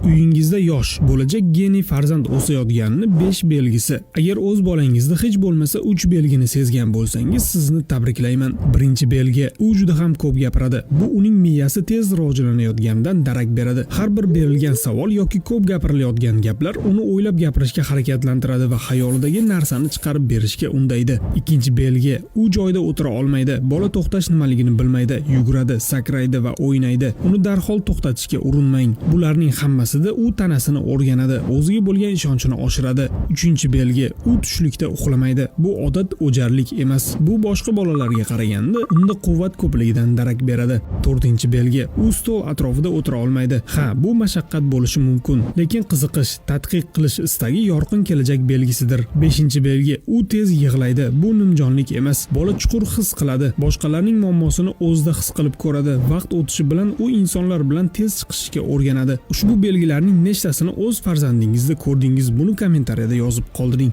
Uyingizda yosh, bo'lajak geniy farzand o'sayotganini 5 belgisi. Agar o'z bolangizda hech bo'lmasa 3 belgini sezgan bo'lsangiz, sizni tabriklayman. Birinchi belgi: u juda ham ko'p gapiradi. Bu uning miyasi tez rivojlanayotganidan darak beradi. Har bir berilgan savol yoki ko'p gapirilayotgan gaplar uni o'ylab gapirishga harakatlantiradi va xayolidagi narsani chiqarib berishga undaydi. Ikkinchi belgi: u joyida o'tira olmaydi. Bola to'xtash nimaligini bilmaydi, yuguradi, sakraydi va o'ynaydi. Uni darhol to'xtatishga urinmang. Bularning hammasida u tanasini o'rganadi, o'ziga bo'lgan ishonchini oshiradi. Uchinchi belgi: u tushlikda uxlamaydi. Bu odat o'jarlik emas. Bu boshqa bolalarga qaraganda unda quvvat ko'pligidan darak beradi. To'rtinchi belgi: u stol atrofida o'tira olmaydi. Ha, bu mashaqqat bo'lishi mumkin, lekin qiziqish, tadqiq qilish istagi yorqin kelajak belgisidir. Beshinchi belgi: u tez yig'laydi. Bu nimjonlik emas. Bola chuqur his qiladi, boshqalarning muammosini o'zida his qilib ko'radi. Vaqt o'tishi bilan u insonlar bilan tez chiqishga o'rganadi. Ushbu belgilarning nechtasini o'z farzandingizda ko'rdingiz? Buni kommentariyada yozib qoldiring.